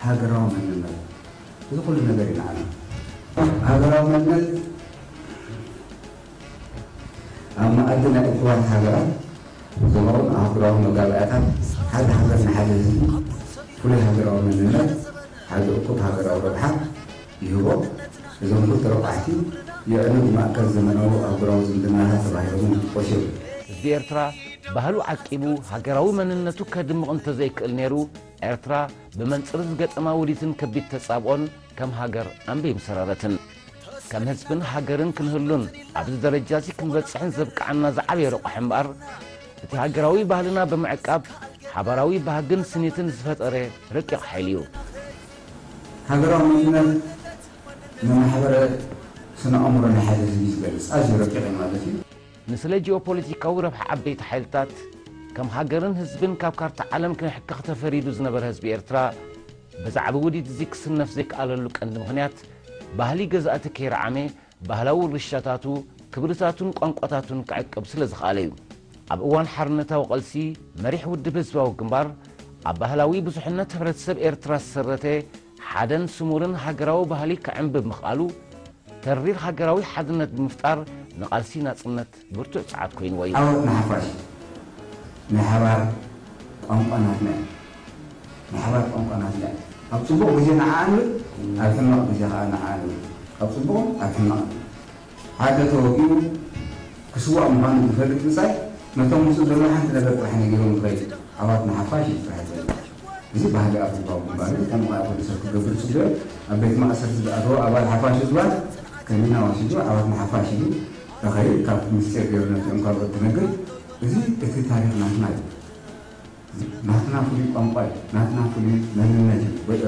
ሃገራዊ መንነት፣ እዚ ኩሉ ነገር እዩ ንዓና። ሃገራዊ መንነት ኣብ መኣዲ ናይ እኩባት ሃገራት ዝኸውን ኣህጉራዊ መጋባእያታት፣ ሓደ ሃገር ንሓደ ህዝቢ ፍሉይ ሃገራዊ መንነት፣ ሓደ እኩብ ሃገራዊ ረብሓ ይህቦ። እዞም ክልተ ረቋሕቲ የዕኑድ ማእከል ዘመናዊ ኣህጉራዊ ዝምድናታት ተባሂሎም ይጥቀሱ እዮም። ህዝቢ ኤርትራ ባህሉ ዓቂቡ ሃገራዊ መንነቱ ከድምቕ እንተዘይክእል ነይሩ፣ ኤርትራ ብመንጽሪ ዝገጠማ ውዲትን ከቢድ ተጻብኦን ከም ሃገር ኣምበይምሰረረትን። ከም ህዝብን ሃገርን ክንህሉን ኣብዚ ደረጃዚ ክንበጽሕን ዘብቅዓና ዝዓበየ ረቋሒ እምበኣር፣ እቲ ሃገራዊ ባህልና ብምዕቃብ ሓባራዊ ባህግን ስኒትን ዝፈጠረ ረቂቕ ሓይሊ እዩ። ሃገራዊ መንነት ንማሕበረ ስነ ኣእምሮ ናይ ሓደ ህዝቢ ዝገልጽ ኣዝዩ ረቂቕ እዩ ማለት እዩ። ንስለ ጂኦፖለቲካዊ ረብሓ ዓበይቲ ሓይልታት ከም ሃገርን ህዝብን ካብ ካርታ ዓለም ክሕከኽ ተፈሪዱ ዝነበረ ህዝቢ ኤርትራ፣ ብዛዕባ ውዲት እዚ ክስነፍ ዘይከኣለሉ ቀንዲ ምኽንያት፣ ባህሊ ገዛእቲ ከይረዓመ፣ ባህላዊ ውርሻታቱ፣ ክብርታቱን ቋንቋታቱን ክዕቅብ ስለ ዝኸኣለ እዩ። ኣብ እዋን ሓርነታዊ ቃልሲ፣ መሪሕ ውድብ ህዝባዊ ግንባር፣ ኣብ ባህላዊ ብዙሕነት ሕብረተሰብ ኤርትራ ዝሰረተ ሓደን ስሙርን ሃገራዊ ባህሊ ከዕንብብ ምኽኣሉ፣ ተሪር ሃገራዊ ሓድነት ብምፍጣር ንቓልሲ ናጽነት ብርቱዕ ጸዓት ኮይንዎ እዩ። ዓወት ንሓፋሽ! ናይ ሓባር ቋንቋ ናትና እዩ። ናይ ሓባር ቋንቋ ናትና እዩ። ኣብ ጽቡቕ ግዜ ንዓኣ ንብል፣ ኣብ ሕማቕ ግዜ ከኣ ንዓኣ ንብል። ኣብ ጽቡቕን ኣብ ሕማቕን። ሓደ ተወጊኡ ክስዋእ ምዃኑ ዝፈልጥ ብጻይ፣ ነቶም ምስኡ ዘለዉ ሓንቲ ነገር ጥራሕ ነጊሮም ይኸይድ። ዓወት ንሓፋሽ እዩ ጥራሕ ዝብል። እዚ ባህሊ ኣፍሪቃዊ ግንባር እዩ። ከምኡ ከኣ ፖሊሰር ክገብር ጽቡቕ። ኣብ ቤት ማእሰርቲ ዝኣተወ ኣባል ሓፋሽ ዝባል ከኒና ወሲዱ ዓወት ንሓፋሽ ኢሉ ተኸይድ። ካብ ምስጢር ገይሩ ነቲኦም ካልኦት ትነግር። እዚ እቲ ታሪኽ ናትና እዩ። ናትና ፍሉይ ቋንቋ እዩ። ናትና ፍሉይ መንነት እዩ። ወይ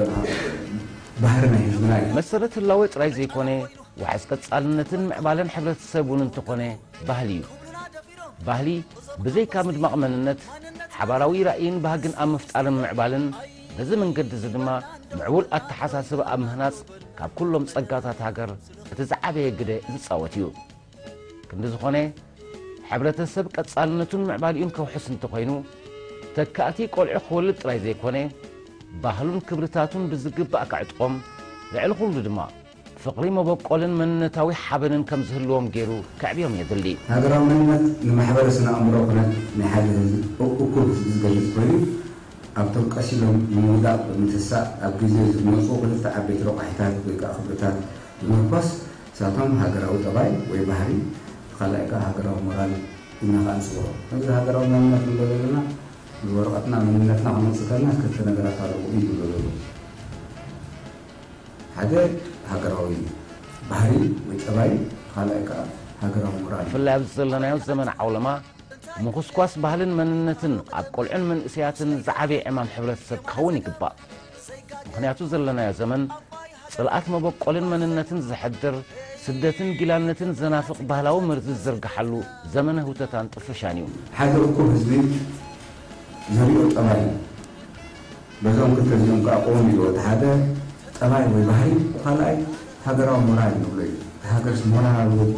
ባህሪ ናይ ህዝብና እዩ። መሰረት ህላወ ጥራይ ዘይኮነ፣ ዋሕስ ቀጻልነትን ምዕባለን ሕብረተሰብ እውን እንተኾነ ባህሊ እዩ። ባህሊ ብዘይካ ምድማቕ መንነት፣ ሓባራዊ ራእይን ባህግን ኣብ ምፍጣርን ምዕባልን፣ በዚ መንገዲ እዚ ድማ ምዕቡል ኣተሓሳስባ ኣብ ምህናጽ ካብ ኩሎም ጸጋታት ሃገር እቲ ዝዓበየ ግደ ዝጻወት እዩ። ክንዲ ዝኾነ፣ ሕብረተሰብ ቀጻልነቱን ምዕባሊኡን ከውሕስ እንተኾይኑ፣ ተካእቲ ቆልዑ ክወልድ ጥራይ ዘይኮነ፣ ባህሉን ክብርታቱን ብዝግባእ ከዕጥቖም፣ ልዕሊ ኩሉ ድማ ፍቕሪ መበቆልን መንነታዊ ሓበንን ከም ዝህልዎም ገይሩ ከዕብዮም የድሊ። ሃገራዊ መንነት ንማሕበረ ስነ ኣእምሮ ኩነት ናይ ሓደ ህዝቢ፣ እ-፣ እኩብ ህዝቢ ዝገልጽ ኮይኑ፣ ኣብቶም ቀስ ኢሎም ንምውዳቕ ብምትሳእ ኣብ ግዜ ዝመጹ ክልተ ዓበይቲ ረቋሒታት ወይ ከኣ ክብርታት ብምርኮስ፣ ንሳቶም ሃገራዊ ጠባይ ወይ ባህሪ፣ እቲ ካልኣይ ከኣ ሃገራዊ ሞራል ኢልና ከኣ ንጽውዖ። ነዚ ሃገራዊ መንነት ንብሎ ዘለና፣ ብወረቐትና መንነትና ክነውጽእ ከለና ክልተ ነገራት ኣለዎ እዩ ዝብሎ ዘሎ። ሓደ ሃገራዊ ባህሪ ወይ ጠባይ፣ ካልኣይ ከኣ ሃገራዊ ሞራል። ብፍላይ ኣብዚ ዘለናዮ ዘመን ዓውለማ፣ ምኹስኳስ ባህልን መንነትን ኣብ ቆልዑን መንእሰያትን ዝዓበየ ዕማም ሕብረተሰብ ክኸውን ይግባእ። ምኽንያቱ ዘለናዮ ዘመን ጽልኣት መበቆልን መንነትን ዘሕድር፣ ስደትን ጊላነትን ዘናፍቕ ባህላዊ መርዚ ዝዝርግሓሉ ዘመነ ህውተታን ጥፍሻን እዩ። ሓደ እኩብ ህዝቢ ዘሪኦ ጠባይ እዩ። በዞም ክልተ እዚኦም ከኣ ቆም ኢልዎ። እቲ ሓደ ጠባይ ወይ ባህሪ፣ እቲ ካልኣይ ሃገራዊ ሞራል ንብሎ እዩ። እቲ ሃገርስ ሞራል ኣለዎ፣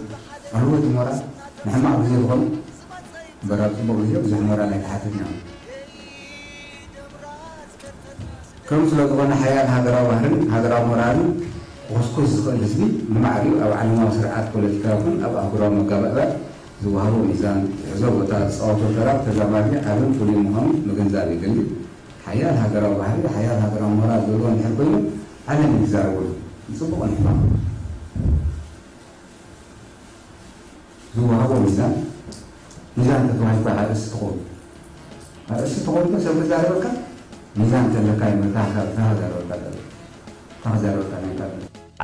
ኣለዎ እቲ ሞራል? ንሕማቕ ግዜ ዝኾነ እምበር ኣብ ጽቡቕ ግዜ ብዙሕ ሞራል ኣይተሓተትናን። ከምኡ ስለ ዝኾነ ሓያል ሃገራዊ ባህርን ሃገራዊ ሞራልን ክኹስኩስ ዝኽእል ህዝቢ ንማዕሪኡ ኣብ ዓለማዊ ስርዓት ፖለቲካ ይኹን ኣብ ኣህጉራዊ መጋባእያ ዝወሃቦ ሚዛን፣ ዝሕዞ ቦታ፣ ዝጻወቶ ተራ ብተዛማዲ ዓብን ፍሉይን ምዃኑ ምግንዛብ የድሊ። ሓያል ሃገራዊ ባህሪ፣ ሓያል ሃገራዊ ሞራል ዘለዎ እንድሕር ኮይኑ፣ ዓለም እዩ ዝዛረበሉ፣ ንጽቡቕ ንሕማቕ። ዝወሃቦ ሚዛን፣ ሚዛን ተተዋሂብካ ኣርእስቲ ትኸውን። ኣርእስቲ ትኸውን ሰብ ክዛረበካ፣ ሚዛን ተለካ ይመታ፣ ካብ ተዛረበካ ተለ-፣ ተዛረበካ ናይ ካብ።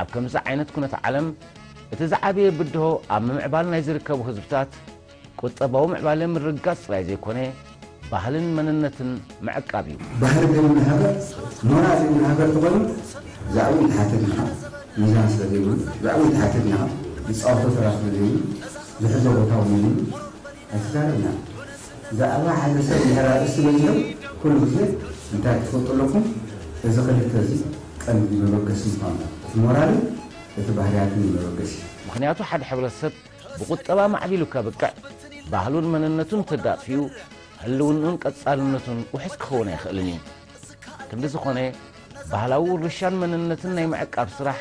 ኣብ ከምዚ ዓይነት ኩነት ዓለም፣ እቲ ዝዓበየ ብድሆ ኣብ ምምዕባል ናይ ዝርከቡ ህዝብታት፣ ቁጠባዊ ምዕባለ ምርግጋጽ ጥራይ ዘይኮነ፣ ባህልን መንነትን ምዕቃብ እዩ። ባህሪ ዘይብሉ ሃገር፣ ሞራል ዘይብሉ ሃገር ተኾይኑ፣ ብዛዕባኡ ይትሓተት ኢኻ። ሚዛን ስለ ዘይብሉ፣ ብዛዕባኡ ይትሓተት ኢኻ። ዝጻወቶ ተራ ስለ ዘይብሉ፣ ዝሕዞ ቦታ እውን የብሉ። ኣይትዛረብና። ብዛዕባ ሓደ ሰብ እንድሕር ኣርእስቲ በዚሑ፣ ኩሉ ግዜ እንታይ ክትፈልጡ ኣለኩም? እዚ ክልተ እዚ ቀንዲ መበገሲ ምዃኑ። እቲ ሞራልን እቲ ባህርያትን እዩ መበገሲ። ምኽንያቱ ሓደ ሕብረተሰብ ብቁጠባ ማዕቢሉ ከብቅዕ፣ ባህሉን መንነቱን እንተዳጥፊኡ፣ ህልውንኡን ቀጻልነቱን ውሑስ ክኸውን ኣይኽእልን እዩ። ክንዲ ዝኾነ፣ ባህላዊ ውርሻን መንነትን ናይ ምዕቃብ ስራሕ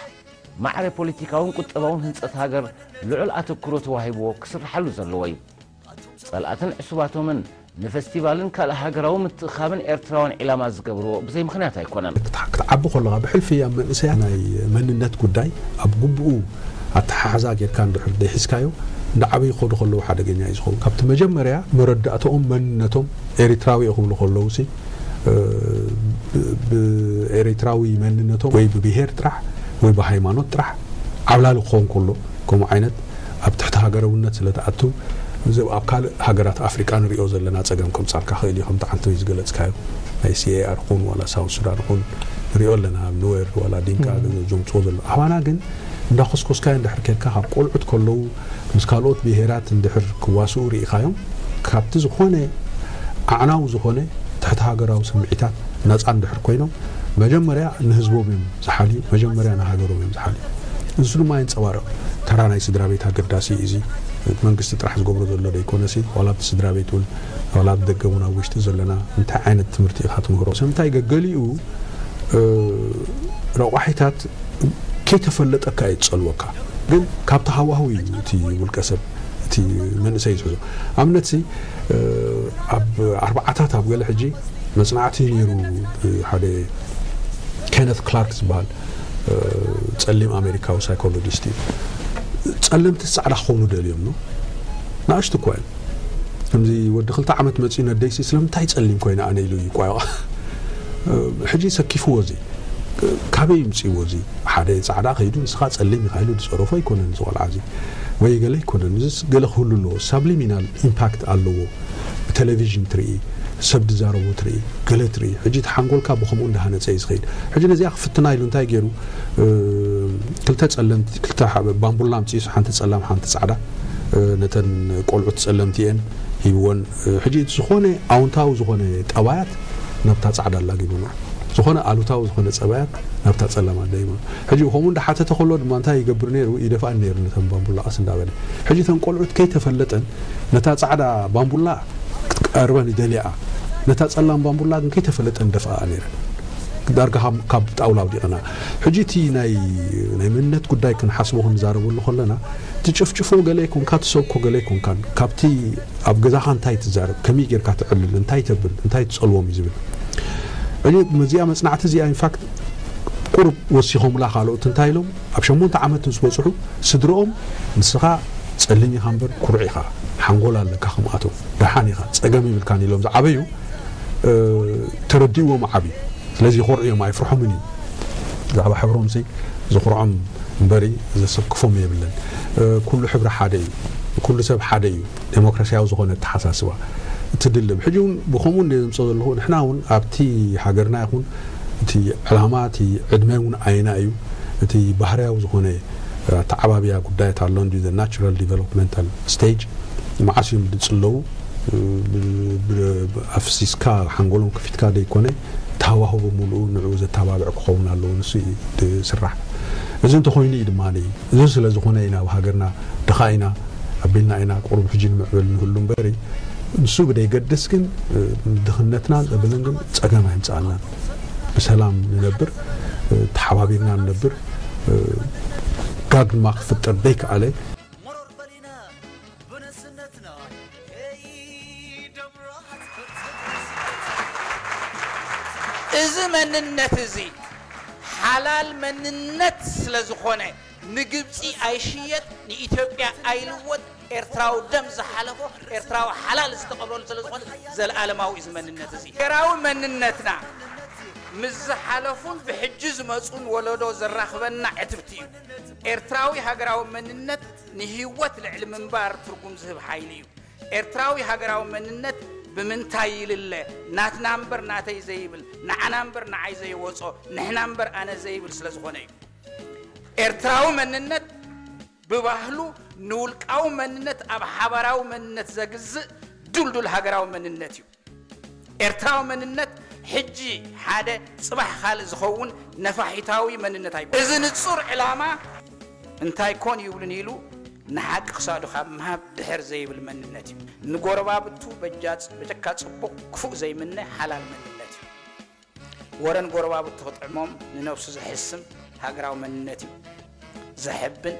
ማዕረ ፖለቲካውን ቁጠባውን ህንጸት ሃገር ልዑል ኣተኩሮ ተዋሂብዎ ክስርሓሉ ዘለዎ እዩ። ጸላእትን ዕሱባቶምን ንፈስቲቫልን ካልእ ሃገራዊ ምትእኻብን ኤርትራውያን ዒላማ ዝገብርዎ ብዘይ ምኽንያት ኣይኮነን። ክትዓቢ ከለኻ ብሕልፊ ኣብ መንእሰያ ናይ መንነት ጉዳይ ኣብ ግቡኡ ኣተሓሕዛ ጌርካ እንድሕር ዘይሒዝካዮ፣ እንዳዓበዩ ክኸዱ ከለዉ ሓደገኛ እዩ ዝኸውን። ካብቲ መጀመርያ መረዳእተኦም መንነቶም ኤሪትራዊ እየ ክብሉ ከለዉ ሲ፣ እ፣ ብ-፣ ብኤሪትራዊ መንነቶም ወይ ብብሄር ጥራሕ ወይ ብሃይማኖት ጥራሕ ዓብላሊ ክኸውን ከሎ፣ ከምኡ ዓይነት ኣብ ትሕቲ ሃገራውነት ስለ ትኣቱ፣ እዚ ኣብ ካልእ ሃገራት ኣፍሪቃ ንሪኦ ዘለና ጸገም ከምጻልካ ክእል እዩ። ከምቲ ዓንተወይ ዝገለጽካዮ ናይ ሲ ኤ ኣር ኹን ዋላ ሳውት ሱዳን ኹን ንሪኦ ኣለና። ኣብ ኑዌር ዋላ ዲንካ እም። ዘምጽኦ ዘሎ ኣባና ግን እንዳኾስኮስካዮ እንድሕር ኬድካ ካብ ቆልዑት ከለዉ ምስ ካልኦት ብሄራት እንድሕር ክዋስኡ ርኢኻዮም፣ ካብቲ ዝኾነ ኣዕናዊ ዝኾነ ትሕቲ ሃገራዊ ስምዒታት ነጻ እንድሕር ኮይኖም፣ መጀመርያ ንህዝቦም እዮም ዝሓልዩ፣ መጀመርያ ንሃገሮም እዮም ዝሓልዩ። ንሱ ድማ የንጸባርቕ። ተራ ናይ ስድራ ቤት ኣገዳሲ እዩ። እዚ መንግስቲ ጥራሕ ዝገብሮ ዘሎ ደይኮነሲ፣ ዋላ ኣብቲ ስድራ ቤት እውን፣ ዋላ ኣብ ደገ እውን ኣብ ውሽጢ ዘለና እንታይ ዓይነት ትምህርቲ ኢኻ ትምህሮ? ሰምታይ ገገሊኡ፣ እ፣ ረቋሒታት ከይተፈለጠካ እዩ ዝጸልወካ። ግን ካብቲ ሃዋህው እዩ እቲ ውልቀ ሰብ፣ እቲ መንእሰይ ዝሕዞ። ኣብነት ሲ፣ እ፣ ኣብ ኣርባዓታት ኣብ ገለ ሕጂ መጽናዕቲ ነይሩ፣ እ፣ ሓደ ኬነት ክላርክ ዝበሃል፣ እ፣ ጸሊም ኣሜሪካዊ ሳይኮሎጂስት እዩ። ጸለምቲ ጻዕዳ ክኾኑ ደልዮም ነው። ንኣሽቱ እኳ እዮም። ከምዚ ወዲ ክልተ ዓመት መጺኡ ነደይሲ ስለምንታይ ጸሊም ኮይነ ኣነ ኢሉ ይቋየቋ። እ፣ ሕጂ ሰኪፍዎ እዚ። ካበይ ይምጽእዎ እዚ? ሓደ ጻዕዳ ከይዱ ንስኻ ጸሊም ኢኻ ኢሉ ዝጸረፎ ኣይኮነን እዚ ቆልዓ እዚ። ወይ ገለ ኣይኮነን። እዚስ ገለ ክህሉ ኣለዎ። ሳብሊሚናል ኢምፓክት ኣለዎ። ብቴሌቪዥን ትርኢ፣ ሰብ ዝዛረቦ ትርኢ፣ ገለ ትርኢ። ሕጂ እቲ ሓንጎልካ ብኸምኡ እንዳሃነጸ እዩ ዝኸይድ። ሕጂ ነዚኣ ክፍትና ኢሉ እንታይ ገይሩ? እ፣ ክልተ ጸለምቲ፣ ክልተ ሓ-፣ ባምቡላ ኣምጺኡ፣ ሓንቲ ጸላም፣ ሓንቲ ጻዕዳ። እ፣ ነተን ቆልዑት ጸለምቲ እየን ሂብወን። እ፣ ሕጂ እቲ ዝኾነ ኣውንታዊ ዝኾነ ጠባያት ናብታ ጻዕዳ ኣላጊብዎ። ዝኾነ ኣሉታዊ ዝኾነ ጸባያት ናብታ ጸላም ኣላጊብዎ። ሕጂ ከምኡ እንዳሓተተ ከሎ ድማ እንታይ ይገብር ነይሩ? ይደፍኣን ነይሩ ነተን ባምቡላ ቀስ እንዳበለ። ሕጂ እተን ቆልዑት ከይተፈለጠን ነታ ጻዕዳ ባምቡላ ክትቀርበን ይደልያ። ነታ ጸላም ባምቡላ ግን ከይተፈለጠን ደፍኣ ነይረን። ዳርጋ ካብ፣ ካብ ጣውላ ኣውዲቐና። ሕጂ እቲ ናይ፣ ናይ መንነት ጉዳይ ክንሓስቦ ክንዛረበሉ ከለና፣ ትጭፍጭፎ ገለ ኣይኮንካ፣ ትሰብኮ ገለ ኣይኮንካን። ካብቲ ኣብ ገዛኻ እንታይ ትዛረብ፣ ከመይ ጌርካ ትዕልል፣ እንታይ ተብል፣ እንታይ ትጸልዎም እዩ ዝብል። ሕጂ እዚኣ መጽናዕቲ እዚኣ ኢንፋክት ቁሩብ ወሲኾምላ ካልኦት እንታይ ኢሎም፣ ኣብ ሸሞንተ ዓመት ምስ በጽሑ ስድርኦም ንስኻ ጸሊም ኢኻ እምበር ኩሩዕ ኢኻ፣ ሓንጎል ኣለካ ከምኣቶም፣ ደሓን ኢኻ፣ ጸገም ይብልካን ኢሎም ዝዓበዩ፣ እ፣ ተረዲእዎም ዓብዩ። ስለዚ ይኾርዑ እዮም፣ ኣይፍርሖምን እዩ። ብዛዕባ ሕብሮምሲ ዝኹርዖም እምበሪ ዘሰክፎም የብለን። እ፣ ኩሉ ሕብሪ ሓደ እዩ፣ ኩሉ ሰብ ሓደ እዩ። ዴሞክራሲያዊ ዝኾነ ኣተሓሳስባ ትድልብ። ሕጂ እውን ብኸምኡ እንደ ዘምፅኦ ዘለኹ፣ ንሕና እውን ኣብቲ ሃገርና ይኹን እቲ ዕላማ፣ እቲ ዕድመ እውን ኣየና እዩ፣ እቲ ባህርያዊ ዝኾነ ኣተዓባብያ ጉዳያት ኣሎ እንዲ፣ the natural developmental stage፣ መዓስ እዮም ዝጽለዉ? ብ-፣ ብ-፣ ኣፍሲስካ ሓንጎሎም ከፊትካ ደይኮነ፣ እቲ ሃዋህው ብምሉኡ ንዕኡ ዘተባብዕ ክኸውን ኣለዎ። ንሱ እዩ ዝስራሕ። እዚ እንተኾይኑ እዩ ድማ፣ እዚ ስለ ዝኾነ ኢና ኣብ ሃገርና ድኻ ኢና፣ ኣቢልና ኢና፣ ቁሩብ ሕጂ ንምዕብል ንህሉ እምበሪ፣ ንሱ ብደይገድስ ግን፣ እ፣ ድኽነትናን እብልን ግን ጸገም ኣይምጽኣልናን። ብሰላም ንነብር፣ እ፣ ተሓባቢርና ንነብር፣ እ፣ ጋግ ድማ ክፍጠር ደይከኣለ። መሮር በሊና ብነስነትና ከይደምራ። እዚ መንነት እዚ ሓላል መንነት ስለ ዝኾነ፣ ንግብጺ ኣይሽየጥ፣ ንኢትዮጵያ ኣይልወጥ። ኤርትራዊ ደም ዝሓለፎ፣ ኤርትራዊ ሓላል ዝተቐብረሉ ስለ ዝኾነ፣ ዘለኣለማዊ እዩ እዚ መንነት እዚ። ሃገራዊ መንነትና ምስ ዝሓለፉን ብሕጂ ዝመጹን ወለዶ ዘራኽበና ዕትብቲ እዩ። ኤርትራዊ ሃገራዊ መንነት ንህይወት ልዕሊ ምንባር ትርጉም ዝህብ ሓይሊ እዩ። ኤርትራዊ ሃገራዊ መንነት ብምንታይ ይልለ? ናትና እምበር ናተይ ዘይብል፣ ንዓና እምበር ንዓይ ዘይወጾ፣ ንሕና እምበር ኣነ ዘይብል ስለ ዝኾነ እዩ። ኤርትራዊ መንነት ብባህሉ ንውልቃዊ መንነት ኣብ ሓባራዊ መንነት ዘግዝእ ድልዱል ሃገራዊ መንነት እዩ። ኤርትራዊ መንነት ሕጂ ሓደ ጽባሕ ካልእ ዝኸውን ነፋሒታዊ መንነት ኣይኮነን። እዚ ንጹር ዕላማ እንታይ ኮን ይብሉን ኢሉ ንሓቂ ክሳዱ ካብ ምሃብ ድሕር ዘይብል መንነት እዩ። ንጎረባብቱ በጃ-፣ በጀካ ጽቡቕ ክፉእ ዘይምነ ሓላል መንነት እዩ። ወረን ጎረባብቱ ክጥዕሞም ንነብሱ ዘሕስም ሃገራዊ መንነት እዩ። ዘሕብን፣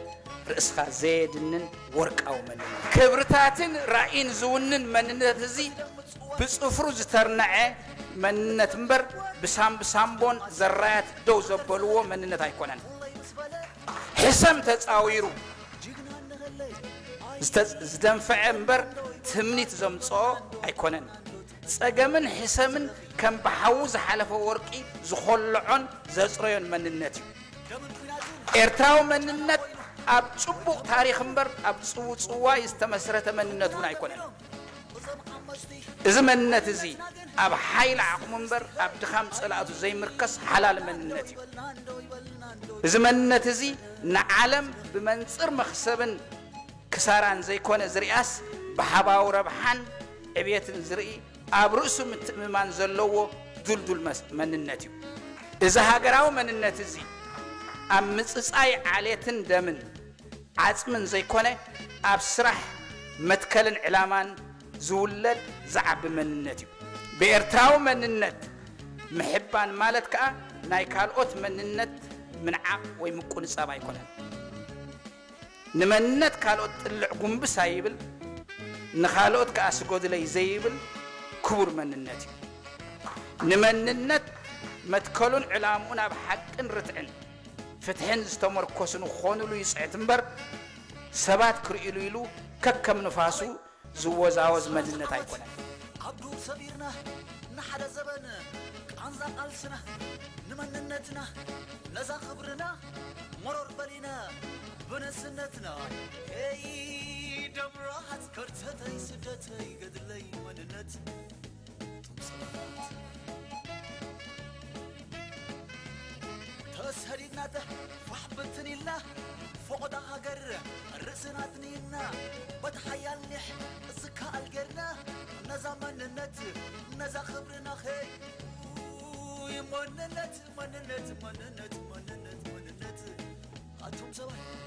ርእስኻ ዘየድንን ወርቃዊ መንነት። ክብርታትን ራእይን ዝውንን መንነት እዚ ብጽፍሩ ዝተርነዐ መንነት እምበር ብሳምብሳምቦን ዘራያት ደው ዘበልዎ መንነት ኣይኮነን። ሕሰም ተጻዊሩ ዝተ-፣ ዝደንፈዐ እምበር ትምኒት ዘምጽኦ ኣይኮነን። ጸገምን ሕሰምን ከም ብሓዊ ዝሓለፈ ወርቂ ዝኾልዖን ዘጽረዮን መንነት እዩ። ኤርትራዊ መንነት ኣብ ጽቡቕ ታሪኽ እምበር ኣብ ጽውጽዋይ ዝተመስረተ መንነት እውን ኣይኮነን። እዚ መንነት እዚ ኣብ ሓይሊ ዓቕሙ እምበር ኣብ ድኻም ጸላእቱ ዘይምርከስ ሓላል መንነት እዩ። እዚ መንነት እዚ ንዓለም ብመንጽር መኽሰብን ክሳራን ዘይኮነ ዝሪኣስ ብሓባዊ ረብሓን ዕብየትን ዝርኢ ኣብ ርእሱ ምትእምማን ዘለዎ ድልዱል መስ-፣ መንነት እዩ። እዚ ሃገራዊ መንነት እዚ ኣብ ምጽጻይ ዓሌትን ደምን ዓጽምን ዘይኮነ ኣብ ስራሕ መትከልን ዕላማን ዝውለድ ዝዓቢ መንነት እዩ። ብኤርትራዊ መንነት ምሕባን ማለት ከኣ ናይ ካልኦት መንነት ምንዓቕ ወይ ምቁንጻብ ኣይኮነን። ንመንነት ካልኦት ጥልዕ ጉንብስ ኣይብል፣ ንኻልኦት ከኣ ስጎድለይ ዘይብል ክቡር መንነት እዩ። ንመንነት መትከሉን ዕላምኡን ኣብ ሓቅን ርትዕን ፍትሕን ዝተመርኮሱ ንኾኑሉ ይጽዕት እምበር ሰባት ክርእዩሉ ኢሉ ከከም ንፋሱ ዝወዛወዝ መንነት ኣይኮነን። ኣብዱ ሰቢርና ንሓደ ዘበን ቃንዛ ቃልስና ንመንነትና ነዛ ክብርና መሮር በሊና ብንእስነትና ሄይ ደምራ ሓጽከርተተይ ስደተይ ገድለይ መንነት ተሰዲድና ፋሕ ብትን ኢልና ፎቖዳ ሃገር ርእስና ኣድኒና በቲ ሓያል ኒሕ ዝከኣል ጌርና ነዛ መንነት ነዛ ክብርና ኸይ መንነት መንነት መንነት መንነት መንነት ኣቱም ሰባት